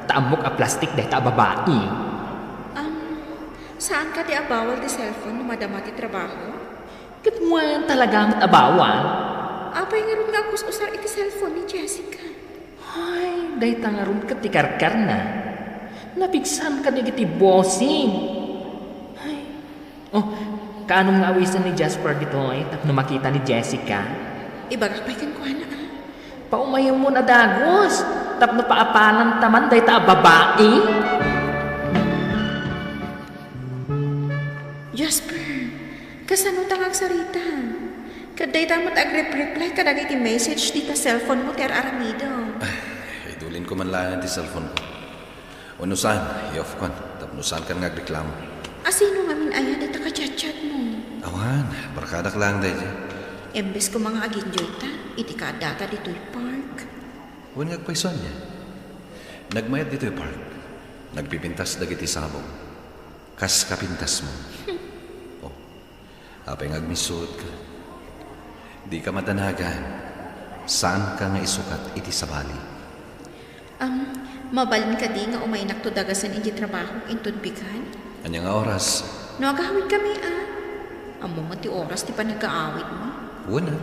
Ta ammok a plastik dayta a babai. Am, saan kadi a bawal ti cellphone no madama ti trabaho? Ket wen, talaga met a bawal. Apay ngarud nga agus-usar iti cellphone ni Jessica? Ay, dayta ngarud ket ti karkarna. Napigsan kadagiti bossing. Ay. Oh, kaanum nga awisen ni Jasper ditoy tapno makita ni Jessica? Ibagak pay kenkuana, a. Paumayemon a dagus tapno paapalantaman dayta a babai. Jasper, kasano ta nga agsarita? Ket dayta met agrep-reply kadagiti message dita cellphone mo ti ar-aramidek. Ay, idulinko man laeng ti cellphone ko. Wenno saan, i-off kon, tapno saankan nga agreklamo. Asino ngamin aya dayta kachatchatmo? Awan, barkadak laeng daydiay. Imbes koma nga ag-enjoyta iti kaaddata ditoy park. Wen nga agpayso ania? Nagmayat ditoy park. Nagpipintas dagiti sabong. Kas kapintasmo. Oh. Apay nga agmissuotka? Dika madanagan. Saanka nga isukat iti sabali. Am, mabalin kadi nga umaynakto dagasen iti trabaho inton pikan? Ania nga oras? No agawidkami, a. Ammom met ti oras ti panagaawidmo. Wen a,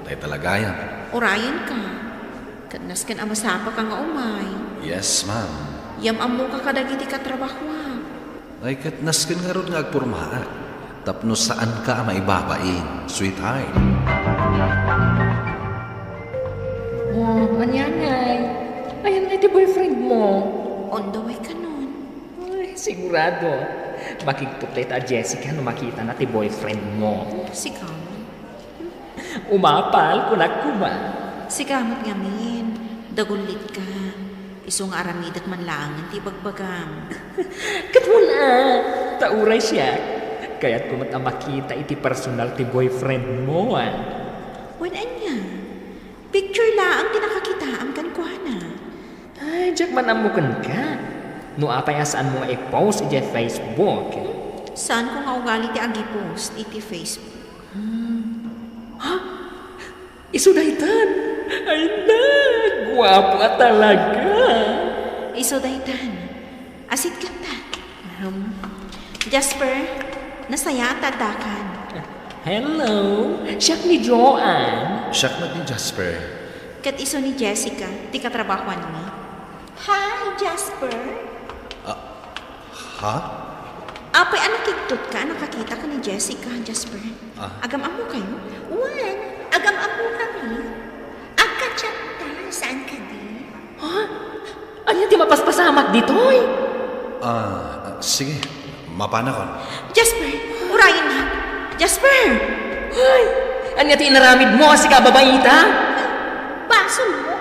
dayta la gayam. Urayenka. Ket nasken a masapaka nga umay. Yes, ma'am. Yam-ammoka kadagiti katrabahoak. Ay, ket nasken ngarud nga agpormaak tapno saanka a maibabain, sweetheart. Oh, ania ngay? Ayan ngay ti boyfriend mo? On the way kanon. Ay, sigurado. Makigtot dayta a Jessica no makitana ti boyfriend mo. Sika. Umapal, kunak koma. Sika met ngamin, dagullitka. Isu nga aramidek man laengen ti ibagbagam. Ket wen a, ta uray siak, kayatko met a makita iti personal ti boyfriend mo, a. Wen ania? Picture laeng ti nakakitaam kenkuana. Ay, diak man ammo kenka. No apay a saanmo nga i-post idiay Facebook? Saanko nga ugali ti agi-post iti Facebook. Hmm. Ha? Isu daytan? Ay, na, guapo a talaga. Isu daytan. Asit kanta. Ahem. Jasper, nasayaat ta addakan. Hello, siak ni Joanne. Siak met ni Jasper. Ket isu ni Jessica, ti katrabahoanmi. Hi, Jasper. Ah, ha? Apay a nakigtotka a nakakita ken ni Jessica, Jasper? Ah. Agam-ammokayo? Wen, agam-ammokami. Agka-chat ta, saan kadi? Ha? Ania ti mapaspasamak ditoy? Ah, ah, sige. Mapanakon. Jasper! Urayennak! Jasper! Ay! Ania ti inaramidmo a sika a babai ita? Basolmo?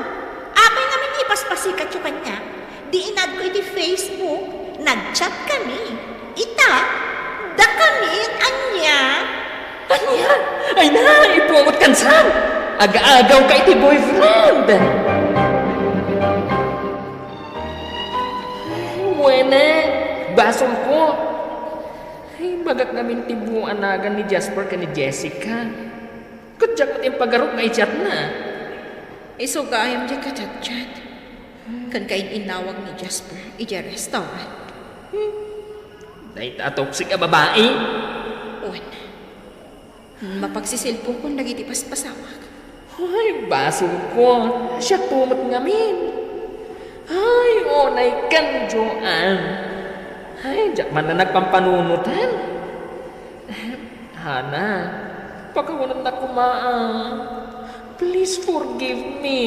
Apay ngamin nga ipaspasikatyo kaniak? Di inadko iti Facebook, nag-chat kami. Ita, dakami, ania? Ania? Ay na, ipungot kan saan? Aga-agaw ka iti boyfriend! Wene, basol ko. Ay, bagak ngamin ti buo a nagan ni Jasper ken ni Jessica. Ket diak met impagarok nga i-chat na. Isu gayam diay kachatchat. Ken kain-innawag ni Jasper idiay restaurant. Dayta a toxic a babai. Wen, mapagsisilpokon dagiti paspasamak. Ay, basol ko. Siak met ngamin. Ay, unay kan Joanne. Ay, diak man la nagpampanunotan. Hana, pakawanennak koma. Please forgive me.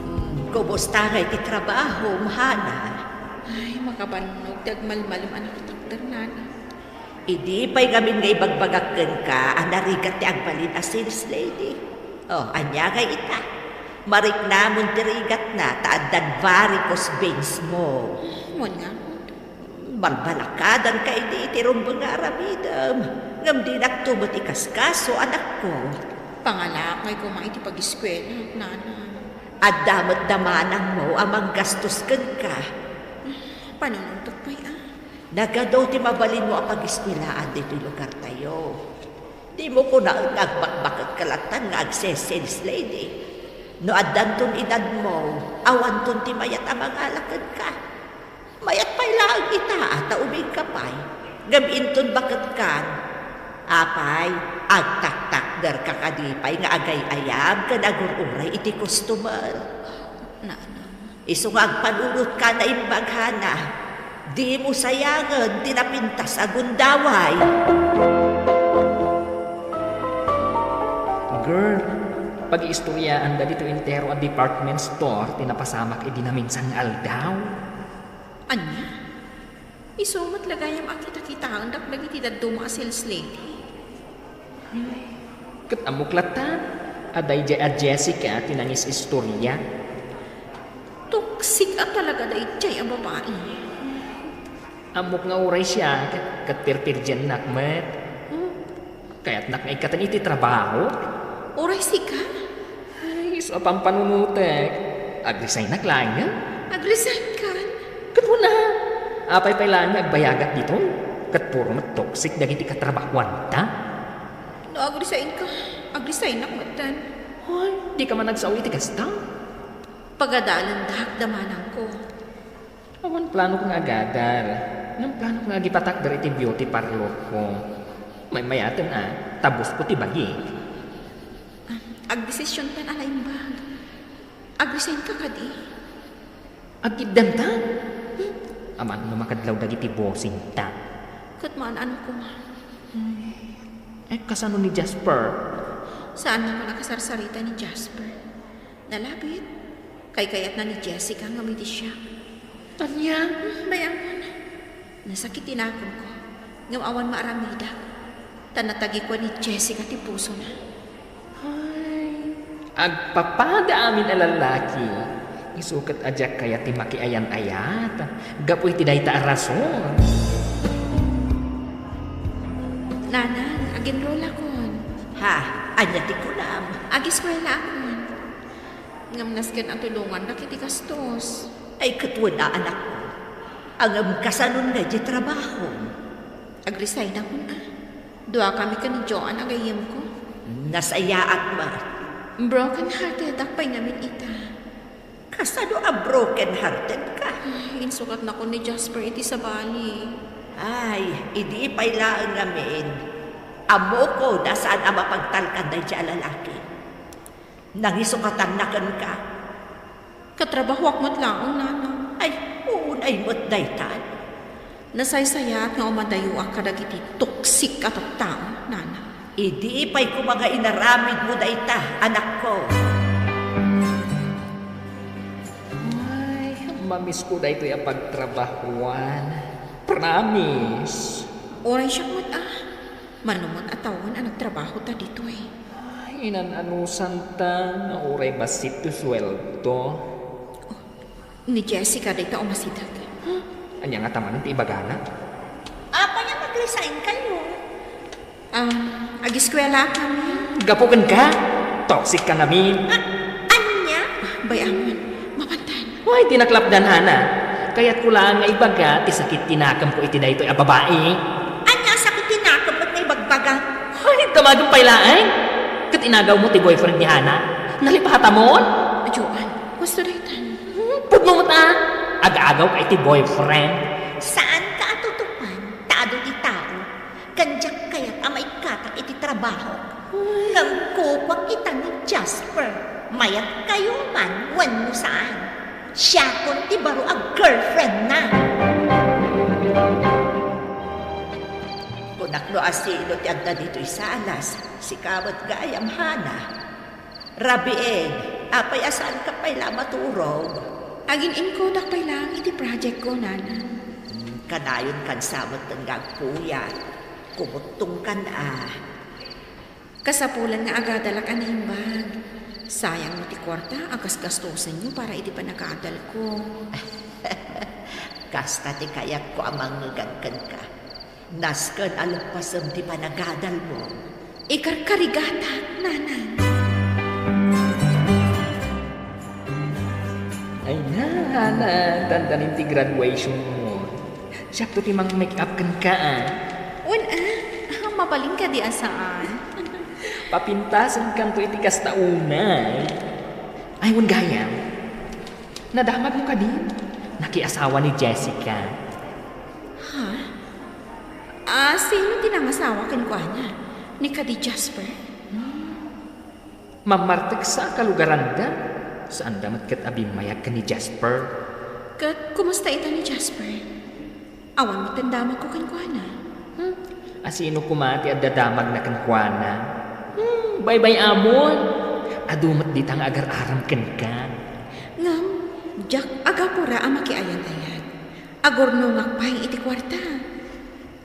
Mm, kumusta ngay ti trabahom, Hana? Ay, makabannog ti agmalmalem a nakatakder, Nana. Idi pay ngamin nga ibagbagak kenka a narigat ti agbalin a sales lady. Oh, ania ngay ita? Mariknamon ti rigatna ta addan varicose veins mo. Wen nga. Balbalakadanka idi iti rumbeng nga aramidem, ngem dinakto met ikaskaso, anakko. Pangalaak ngay koma iti pagiskuela, Nana. Adda met da manangmo a manggastos kenka. Panunontok pay a. Nagadu ti mabalinmo a pagiskuelaan ditoy lugartayo. Dimo kunaen nga agbakbaketka lattan nga agse-sales lady. No addanton edadmo, awanton ti mayat a mangala kenka. Mayat pay laeng ita a ta umingka pay, ngem inton baketkan, apay, agtaktakderka kadi pay nga agay-ayab ken agur-uray iti customer? Nana. Isu nga agpanunotka, naimbag, Hana. Dimo sayangen ti napintas a gundaway. Girl, pag-iistoryaanda ditoy entero a department store ti napasamak idi naminsan nga aldaw. Ania? Isu met la gayam a kita-kitaendak dagiti dadduma a sales lady. Ket ammok latta a daydiay a Jessica ti nangis-istoria. Toxic a talaga daydiay a babai. Ammok nga uray siak, ket pirpirdiennak met. Hmm? Kayatnak nga ikkaten iti trabaho. Uray sika? Ay, isu a pampanunotek. Agresignak laengen. Agresign kan? Ket kuna, apay pay laeng nga agbayagak ditoy? Ket puro met toxic dagiti katrabahuanta. No agresignka, agresignak metten. Ay, dika man agsao iti kasta? Pagadalendak da manangko. Awan planok nga agadal. Ngem planok nga agipatakder iti beauty parlor ko. Maymayaten a, ta boss ko ti bagik. Ah, agdesisiontan a naimbag. Agresignka kadi? Agiddanta? Hmm? Aman no makadlaw dagiti bossingta. Ket maan-ano koma? Eh, kasano ni Jasper? Saan nga makasarsarita ni Jasper? Nalabit. Kaykayatna ni Jessica ngem idi siak. Ania? Hmm, bay-amon. Nasakit ti naganko, ngem awan maaramidak. Ta natagikuan ni Jessica ti pusona. Ay, agpapada amin a lallaki. Isu ket a diak kayat ti makiayan-ayat gapu iti dayta a rason. Nanang, ag-enrollakon. Ha? Ania ti kunam? Agiskuelaakon. Ngem nasken a tulongannak iti gastos. Ay, ket wen a, anakko. Ngem kasanon ngay ti trabahom? Agresignakon a. Duakami ken ni Joan a gayyemko. Nasayaat met. Broken-heartedak pay ngamin ita. Kasano a broken-heartedka? Ay, insukatnakon ni Jasper iti sabali. Ay, idi pay laeng ngamin. Ammokon a saan a mapagtalkan daydiay a lalaki. Nangisukatan na kenka. Katrabahoak met laeng, Nana. Ay, unay met daytan. Nasaysayaat nga umadayoak kadagiti toxic a tattao, Nana. Idi pay koma nga inaramidmo dayta, anakko. Ay, mamisko daytoy a pagtrabahoan. Promise. Uray siak met a. Mano met a tawen a nagtrabahota ditoy? Ay, inan-anusanta nga uray bassit ti sueldo. Oh, ni Jessica dayta umasideg. Ania ngata manen ti ibagana? Apay a Saan kayo? Ah, agiskwela kami. Gapu kenka, toxic ka ngamin. Ah, anya? Bay-amon, mapantan. Way, di naklapdan, Hana. Kayatko laeng nga ibaga ti sakit ti nakemko iti daytoy a babai. Anya a sakit ti nakemmo nga ibagbaga? Ay, damagem pay laeng. Ket inagawmo ti boyfriend ni Hana. Nalipatamon? Joan, gusto daytan. Hmm, pudno met a. Aga-agawka iti boyfriend. Saanka a tutupan, ta adu ti tao. Ken diak kayat a maikkatak iti trabaho. Ay. Ngem kukuak ita ni Jasper. Mayat kayo man wenno saan. Siakon ti baro a girlfriendna. Kunak no asino ti adda ditoy salas, sika met gayam, Hana. Rabiin, apay a saanka pay la maturog? Agin-inkudak pay laeng iti projectko, Nanang. Hmm, kanayon kansa metten nga agpuyat. Kumuttongkan a. Kasapulan nga agadalak a naimbag. Sayang no ti kuarta a gasgastosenyo para iti panagadalko. Kasta ti kayatko a mangngegak kenka. Nasken a leppasem ti panagadalmo. Ikarkarigatak, Nanang. Ay na, Hana, dandanin ti graduation mo. Siakto ti mang-make up kenka, ah. Wen, ah, mabalin kadi a saan? Papintasenkanto iti kasta unay. Ay, wen gayam. Nadamagmo kadi? Nakiasawa ni Jessica. Ha? Ah, sino ti nangasawa kenkuana? Ni kadi Jasper? Mammarteksa a kalugaranda. Saanda met ket a bimmayag ken ni Jasper. Ket kumusta ita ni Jasper? Awan met ti damagko kenkuana. Hmm, asino koma ti adda damagna kenkuana? Hmm, baybay-amon. Adu met dita nga agar-aram kenka. Ngem, diak agapura a makiayan-ayat. Agurnongak pay iti kuarta.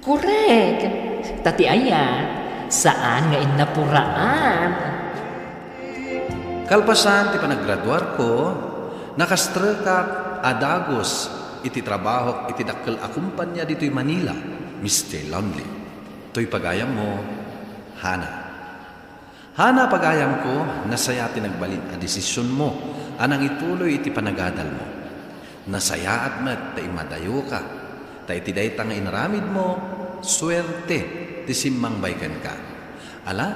Korek! Ta ti ayat, saan nga innapuraan. Kalpasan ti panaggraduarko, nakastrekak a dagus iti trabahok iti dakkel a kompania ditoy Manila, Mister Lonely. Toy pagayammo, Hana. Hana, pagayamko, nasayaat ti nagbalin a desisionmo a nangituloy iti panagadalmo. Nasayaat met ta immadayoka, ta iti dayta nga inaramidmo, suerte ti simmangbay kenka. Ala,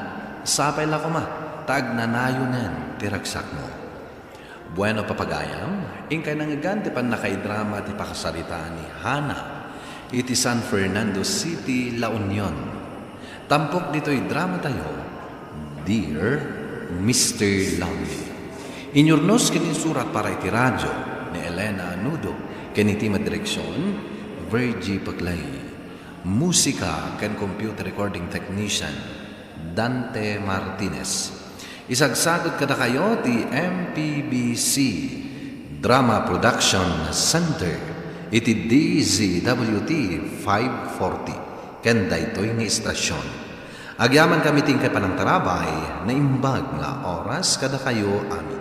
sapay la koma, ta agnanayonen ti ragsakmo. Bueno, papagayam, inkay nangngegan ti pannakaidrama ti pakasaritaan ni Hana iti San Fernando City, La Union. Tampok ditoy dramatayo, Dear Mister Lonely. Inyurnos ken insurat para iti radio ni Elena Anudo ken iti madireksion, Virgie Paclay. Musika ken computer recording technician, Dante Martinez. Isagsagut kadakayo ti M P B C Drama Production Center iti D Z W T five forty ken daytoy nga istasion. Agyamankami ti inkay panangtarabay, naimbag nga oras kadakayo amin.